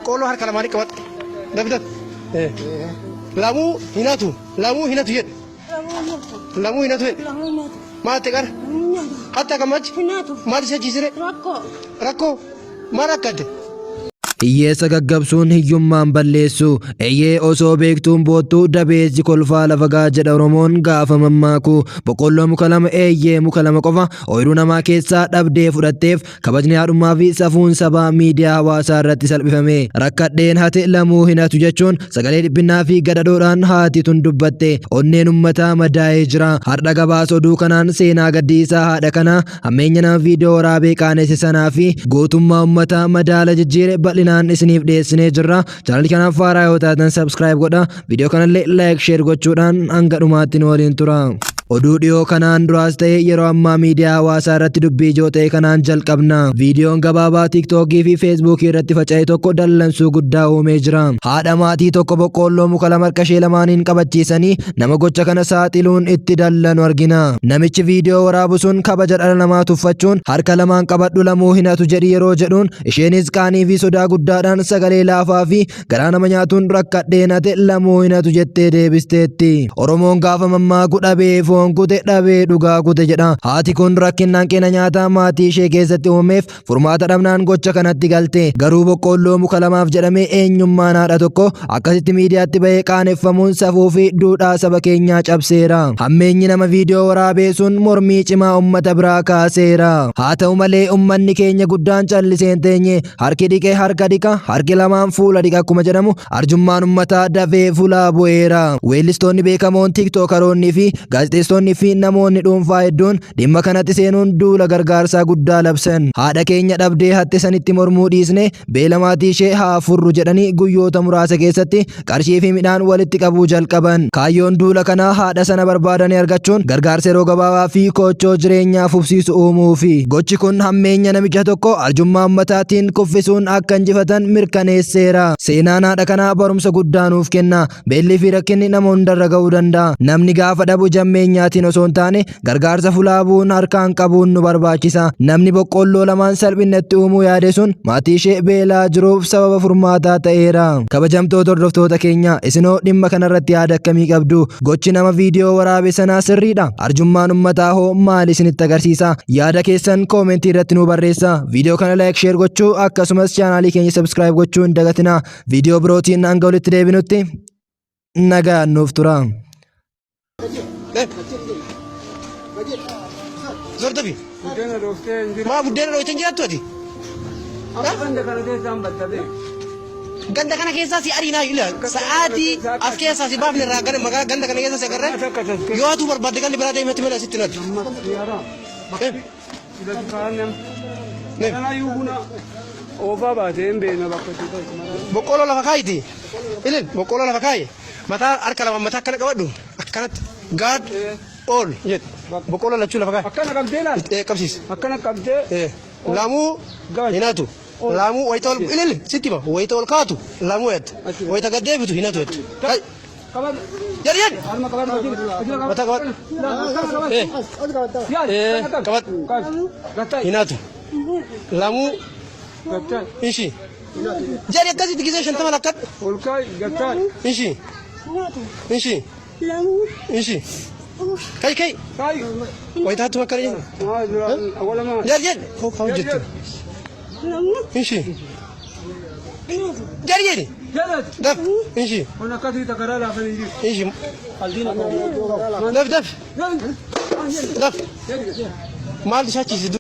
Boqqoolloo harka lamaanii qabadhu. Dafi dafi. Eh. Lamuu hin hatu. Lamuu hin hatu jedhe. Lamuu hin hatu jedhe. Maal ta'e qara? Hatta gammachi? Maal isa jijjiire? Rakkoo. Maal rakkate? Hiyyeessa gaggabsuun hiyyummaan balleessu. Eeyyee osoo beektuun boottuu dabeessi kolfaa lafa gaa jedha Oromoon gaafa mammaaku. Boqqolloo muka lama eeyyee muka lama qofa ooyiruu namaa keessaa dhabdee fudhatteef Kabajni haadhummaa fi safuun sabaa miidiyaa hawaasaa irratti salphifame. Rakkadheen hate lamuu hin hatu jechuun sagalee dhiphinnaa fi gadadoodhaan haati tun dubbatte. Onneen ummataa madaa'ee jira. Har'a gabaasa oduu kanaan seenaa gaddiisaa haadha kanaa, hammeenya nama viidiyoo waraabee qaanesse sanaa fi gootummaa ummataa madaala jijjiire bal'inaan isiniif dhiyeessinee jirra. Chaanalii kanaaf haaraa yoo taatan subscribe godha. Viidiyoo kanallee like share gochuudhaan hanga dhumaatti nu waliin tura. Oduu dhiyoo kanaan duraas ta'e yeroo ammaa miidiyaa hawaasaa irratti dubbii ijoo ta'e kanaan jalqabna. Viidiyoon gabaabaa Tiiktookii fi Feesbuukii irratti faca'e tokko dallansuu guddaa uumee jira. Haadha maatii tokko boqqoolloo muka lama harka ishee lamaaniin qabachiisanii nama gocha kana saaxiluun itti dallanu argina. Namichi viidiyoo waraabu sun kabaja dhala namaa tuffachuun harka lamaan qabadhu lamuu hin hatu jedhi yeroo jedhuun isheenis qaanii fi sodaa guddaadhaan sagalee laafaa fi garaa nama nyaatuun rakkadheen hate lamuu hin hatu jettee deebisteetti. Oromoon gaafa mammaaku dhabee foon kute dhabee dhugaa kute jedha. Haati kun rakkinna hanqina nyaataa maatii ishee keessatti uumameef furmaata dhabnaan gocha kanatti galte. Garuu boqqoolloo muka lamaaf jedhamee eenyummaan haadha tokko akkasitti miidiyaatti bahee qaaneffamuun safuu fi duudhaa saba keenyaa cabseera. Hammeenyi nama viidiyoo waraabee sun mormii cimaa uummata biraa kaaseera. Haa ta'u malee uummanni keenya guddaan callisee hin teenye. Harki dhiqe harka dhiqa, harki lamaan fuula dhiqa akkuma jedhamu arjummaan uummataa dafee fulaa bu'eera. Weellistoonni beekamoon, tiiktookaroonni fi gaazexeessonni fi namoonni dhuunfaa hedduun dhimma kanatti seenuun duula gargaarsaa guddaa labsan. Haadha keenya dhabdee hatte sanitti mormuu dhiisne beela maatii ishee haa furru jedhanii guyyoota muraasa keessatti qarshii fi midhaan walitti qabuu jalqaban. Kaayyoon duula kanaa haadha sana barbaadanii argachuun gargaarsa yeroo gabaabaa fi koochoo jireenyaa fufsiisu uumuufi. Gochi kun hammeenya namicha tokko arjummaa ummataatiin kuffisuun akka injifatan mirkaneesseera. Seenaan haadha kanaa barumsa guddaa nuuf kenna. Beellii fi rakkinni nama hundarra ga'uu danda'a. Namni gaafa dhabu jammeenyaatiin osoo hin taane Gargaarsa fulaa bu'uun harkaan qabuun nu barbaachisa. Namni boqqoolloo lamaan salphinnatti uumuu yaade sun maatii ishee beelaa jiruuf sababa furmaataa ta'eera. Kabajamtoota hordoftoota keenya, isinoo dhimma kanarratti yaada akkamii qabdu? Gochi nama viidiyoo waraabe sanaa sirriidha? Arjummaan ummataa hoo maal isinitti agarsiisa? Yaada keessan koomentii irratti nuu barreessaa. Viidiyoo kana like, share gochuu akkasumas chaanaalii keenya subscribe gochuu hin dagatinaa. Viidiyoo birootiin hanga walitti deebinutti nagaan nuuf turaa. Zordafi. Buddeena dhooftee hin jiru. Maa buddeena dhooyte hin jiraattu ati? Amma ganda kana keessaan batta bee. Ganda kana keessaa si ariinaa ila sa'aatii as keessaa si baafne irraa gara magaalaa ganda kana keessaa si agarre yoo atuu barbaadde gandi biraa deematti malee asitti natu. Amma yaaraa. Oofaa baatee hin beekna bakka itti ta'u. Boqqolloo lafa kaayiti. Ilil boqqolloo lafa kaayi. Mataa harka lama mataa akkana qabadhu. Akkanatti gaad ol jedhu. Boqqolloo lachuu lafa kaayi. Akkana qabdee laal. Eh, qabsiis. Akkana qabdee. Eh, lamuu Gaad. hin hatu. Lamuu wayita ol ilil sitti hima. Wayita ol kaatu lamuu jettu. Wayita gad deebitu hin hatu jettu. Kaayi. Qabadhu. Jedhi jedhi. Harma qabadhu. Ajira qabadhu. Mataa qabadhu. Eh, eh, qabadhu. Gattai. Hin hatu. Lamuu Gattai. ishi. Jedhi akkasitti gisee 50 lakkadhu. Ol kaa'i gattai. Ishi. Ishi. Ishi. Kai kai. Kaa'i. Wayitaatti makkara jedhi. Maa dura awwalamaa. Jedhi jedhi. Koo kaa hojjettu. Ishi. Jedhi jedhi. Jedhati. Daf. Ishi. Kun akkasii takaraa laafanii jiru. Ishi. Aldiina. Daf daf. Daf. Maaltu shaachisi?